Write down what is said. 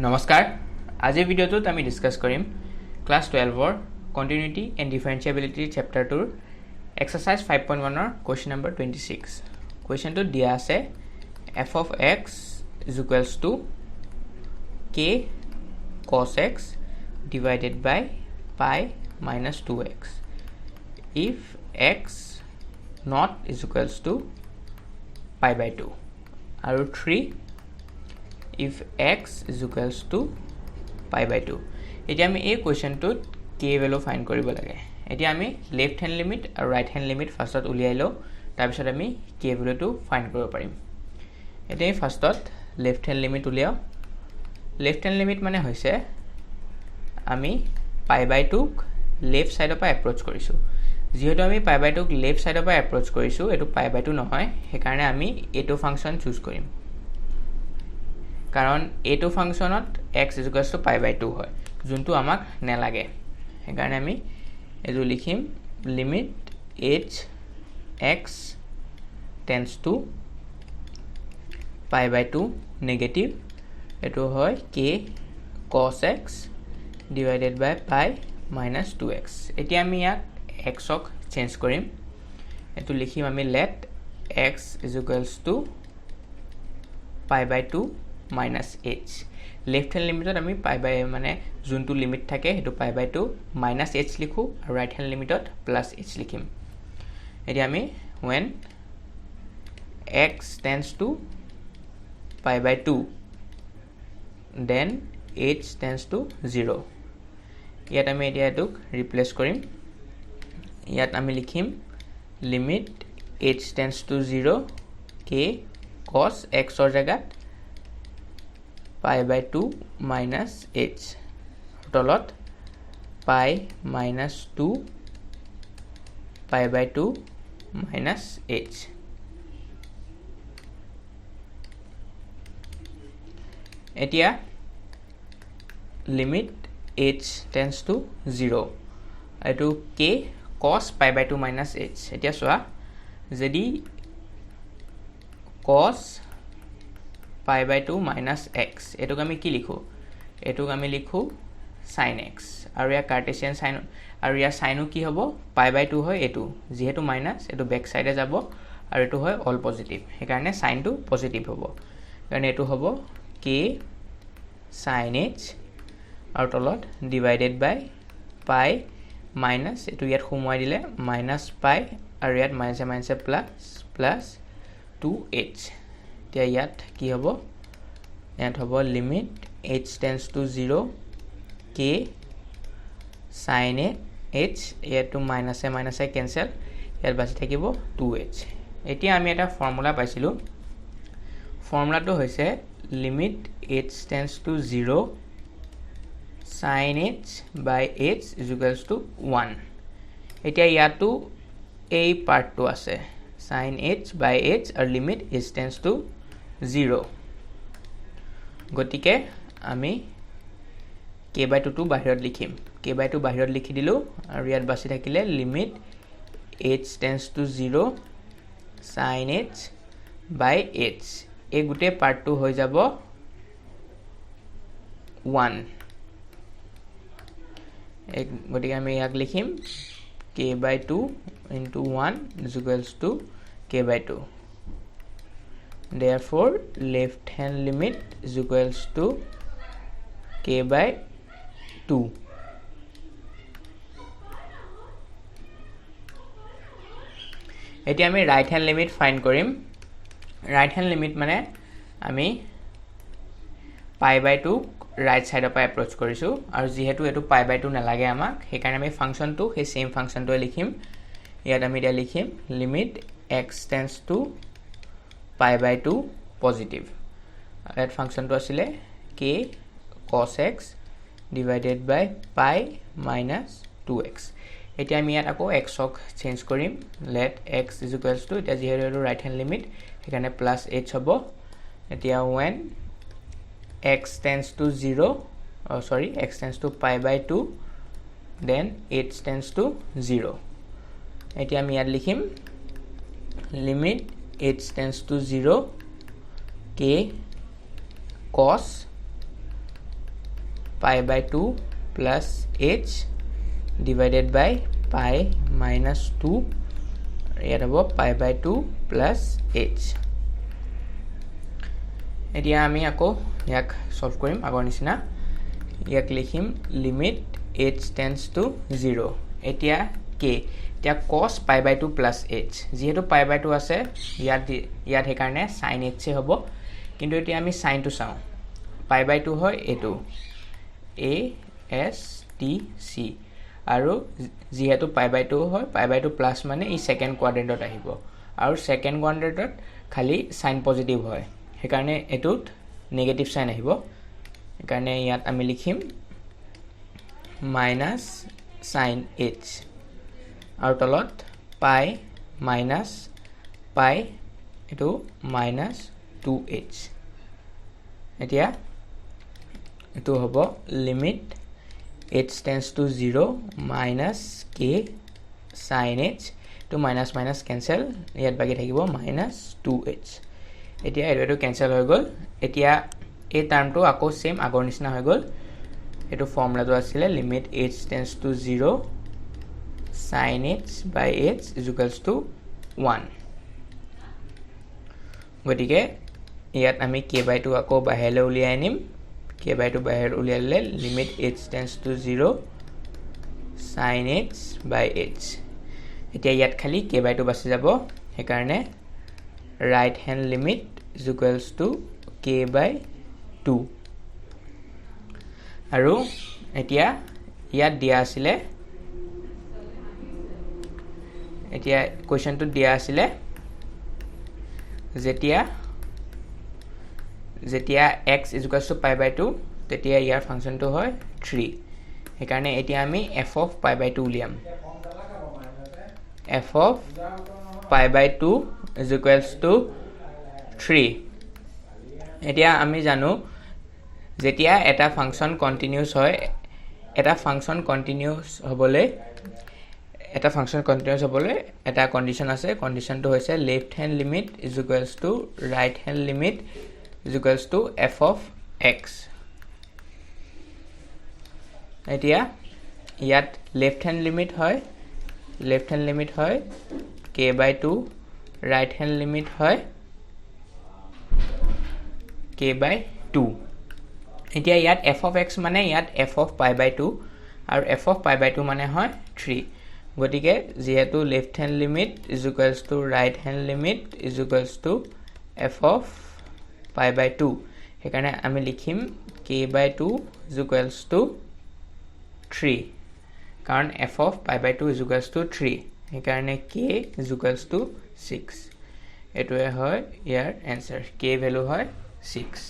নমস্কাৰ। আজিৰ ভিডিঅ'টোত আমি ডিছকাছ কৰিম ক্লাছ 12ৰ কণ্টিনিউটি এণ্ড ডিফাৰেঞ্চিয়েবিলিটি চেপ্টাৰটোৰ এক্সাৰচাইজ 5.1ৰ কুৱেশ্যন নম্বৰ 26। কুৱেশ্যনটোত দিয়া আছে f of x is equals to k cos x divided by pi minus 2x if x not is equals to pi by 2 আৰু 3 if x is equals to pi by 2। এতিয়া আমি এই কুৱেশ্যনটোত কে value find কৰিব লাগে। এতিয়া আমি left hand limit আৰু right hand limit ফাৰ্ষ্টত উলিয়াই লওঁ, তাৰপিছত আমি কে ভেলুটো ফাইণ্ড কৰিব পাৰিম। এতিয়া আমি ফাৰ্ষ্টত লেফ্ট হেণ্ড লিমিট উলিয়াওঁ। লেফ্ট হেণ্ড লিমিট মানে হৈছে আমি পাই বাই টুক লেফ্ট ছাইডৰ পৰা এপ্ৰ'চ কৰিছোঁ। যিহেতু আমি পাই বাই টুক লেফ্ট ছাইডৰ পৰা এপ্ৰ'চ কৰিছোঁ, এইটো পাই বাই টু নহয়, সেইকাৰণে আমি এইটো ফাংচন চুজ কৰিম, কাৰণ এইটো ফাংচনত x is equals to pi by 2 হয়, যোনটো আমাক নেলাগে। সেইকাৰণে আমি এইটো লিখিম limit h x tends to pi by 2 negative, এইটো হয় k cos x divided by pi minus 2x। এতিয়া আমি ইয়াক এক্সক চেঞ্জ কৰিম। এইটো লিখিম আমি let x is equals to pi by 2 minus h। Left hand লিমিটত আমি পাই বাই মানে যোনটো লিমিট থাকে সেইটো pi by 2 minus h লিখোঁ আৰু ৰাইট হেণ্ড লিমিটত প্লাছ এইচ লিখিম। এতিয়া আমি when x tends to pi by 2, then h tends to 0। ইয়াত আমি এতিয়া এইটোক ৰিপ্লেচ কৰিম। ইয়াত আমি লিখিম limit h tends to 0 k cos এক্সৰ জেগাত pi by 2 minus h, তলত pi minus 2 pi by 2 minus h। এতিয়া limit h tends to 0, এইটো k cos pi by 2 minus h। এতিয়া চোৱা, যদি cos pi by 2 minus x, এইটোক আমি কি লিখোঁ? এইটোক আমি লিখোঁ চাইন এক্স। আৰু ইয়াৰ কাৰ্টেচিয়ান চাইন আৰু ইয়াৰ চাইনো কি হ'ব? পাই বাই টু হয়। এইটো যিহেতু মাইনাছ, এইটো বেক চাইডে যাব আৰু এইটো হয় অল পজিটিভ, সেইকাৰণে চাইনটো পজিটিভ হ'ব। সেইকাৰণে এইটো হ'ব কে চাইন এইচ আৰু তলত ডিভাইডেড বাই পাই মাইনাছ, এইটো ইয়াত সোমোৱাই দিলে মাইনাছ পাই আৰু ইয়াত মাইনাছে মাইনাছে প্লাছ, প্লাছ টু এইচ। এতিয়া ইয়াত কি হ'ব? ইয়াত হ'ব limit h tends to 0 k sin a h, ইয়াতো মাইনাছে মাইনাছে কেঞ্চেল, ইয়াত বাচি থাকিব টু এইচ। এতিয়া আমি এটা ফৰ্মুলা পাইছিলোঁ। ফৰ্মুলাটো হৈছে limit h tends to 0 sin h by h is equals to 1। এতিয়া ইয়াতো এই পাৰ্টটো আছে চাইন এইচ বাই এইচ আৰু লিমিট এইচ টেন্স টু 0'। গতিকে আমি কে বাই টুটো বাহিৰত লিখিম। কে বাই টু বাহিৰত লিখি দিলোঁ আৰু ইয়াত বাচি থাকিলে limit h tends to 0 sin h by h, এই গোটেই পাৰ্টটো হৈ যাব ওৱান। গতিকে আমি ইয়াক লিখিম k by 2 into 1 is equals to k by 2। Therefore, left hand limit is equals to k by 2। এতিয়া আমি ৰাইট হেণ্ড লিমিট ফাইণ্ড কৰিম। ৰাইট হেণ্ড লিমিট মানে আমি পাই বাই টুক ৰাইট ছাইডৰ পৰা এপ্ৰ'চ কৰিছোঁ আৰু যিহেতু এইটো পাই বাই টু নালাগে আমাক, সেইকাৰণে আমি ফাংচনটো সেই ছেইম ফাংচনটোৱে লিখিম। ইয়াত আমি এতিয়া লিখিম limit x tends to pi by 2 positive। ইয়াত ফাংচনটো আছিলে k cos x divided by pi minus 2x। এতিয়া আমি ইয়াত আকৌ এক্সক চেঞ্জ কৰিম। Let x is equals to, এতিয়া যিহেতু এইটো ৰাইট হেণ্ড লিমিট, সেইকাৰণে প্লাছ এইচ হ'ব। এতিয়া when x tends to 0, sorry, x tends to pi by 2, then h tends to 0। এতিয়া আমি ইয়াত লিখিম limit h tends to 0 k cos pi by two plus h divided by pi minus two, ইয়াত হ'ব pi by two plus h। এতিয়া আমি আকৌ ইয়াক ছল্ভ কৰিম আগৰ নিচিনা। ইয়াক লিখিম limit h tends to zero। এতিয়া কে, এতিয়া cos pi by two plus h, যিহেতু পাই বাই টু আছে ইয়াত, ইয়াত সেইকাৰণে চাইন এইচে হ'ব। কিন্তু এতিয়া আমি চাইনটো চাওঁ, পাই বাই টু হয় এইটো এ এছ টি চি, আৰু যিহেতু পাই বাই টু হয়, পাই বাই টু প্লাছ মানে ই ছেকেণ্ড কোৱাড্ৰেণ্টত আহিব আৰু ছেকেণ্ড কোৱাড্ৰেণ্টত খালি চাইন পজিটিভ হয়, সেইকাৰণে এইটোত নিগেটিভ চাইন আহিব। সেইকাৰণে ইয়াত আমি লিখিম মাইনাছ চাইন এইচ আৰু তলত পাই মাইনাছ পাই, এইটো মাইনাছ টু এইচ। এতিয়া এইটো হ'ব limit h tends to zero minus k sin h, এইটো মাইনাছ মাইনাছ কেঞ্চেল, ইয়াত বাকী থাকিব মাইনাছ টু এইচ। এতিয়া এইটো কেঞ্চেল হৈ গ'ল। এতিয়া এই টাৰ্মটো আকৌ ছেইম আগৰ নিচিনা হৈ গ'ল। এইটো ফৰ্মুলাটো আছিলে limit h tends to zero sin h by h is equals to one। গতিকে ইয়াত আমি কে বাই টু আকৌ বাহিৰলৈ উলিয়াই আনিম। কে বাই টু বাহিৰত উলিয়াই দিলে limit h tends to zero sin h by h। এতিয়া ইয়াত খালি কে বাই টু বাচি যাব, সেইকাৰণে right hand limit is equals to k by two। আৰু এতিয়া ইয়াত দিয়া আছিলে, এতিয়া কুৱেশ্যনটোত দিয়া আছিলে যেতিয়া x is equals to pi by two, তেতিয়া ইয়াৰ ফাংচনটো হয় থ্ৰী। সেইকাৰণে এতিয়া আমি f of pi by two উলিয়াম। F of pi by two is equals to three। এতিয়া আমি জানো, যেতিয়া এটা ফাংচন কণ্টিনিউছ হয়, এটা ফাংচন কণ্টিনিউছ হ'বলৈ এটা কণ্ডিশ্যন আছে। কণ্ডিশ্যনটো হৈছে left hand limit is equals to right hand limit is equals to f of x। এতিয়া ইয়াত লেফ্ট হেণ্ড লিমিট হয় k by two, right hand limit হয় কে বাই টু। এতিয়া ইয়াত এফ অফ এক্স মানে ইয়াত f of pi by two আৰু f of pi by two মানে হয় থ্ৰী। গতিকে যিহেতু left hand limit is equals to right hand limit is equals to f of pi by two, সেইকাৰণে আমি লিখিম k by two is equals to three, কাৰণ f of pi by two is equals to three, সেইকাৰণে k is equals to six। এইটোৱে হয় ইয়াৰ answer. কে value হয় six.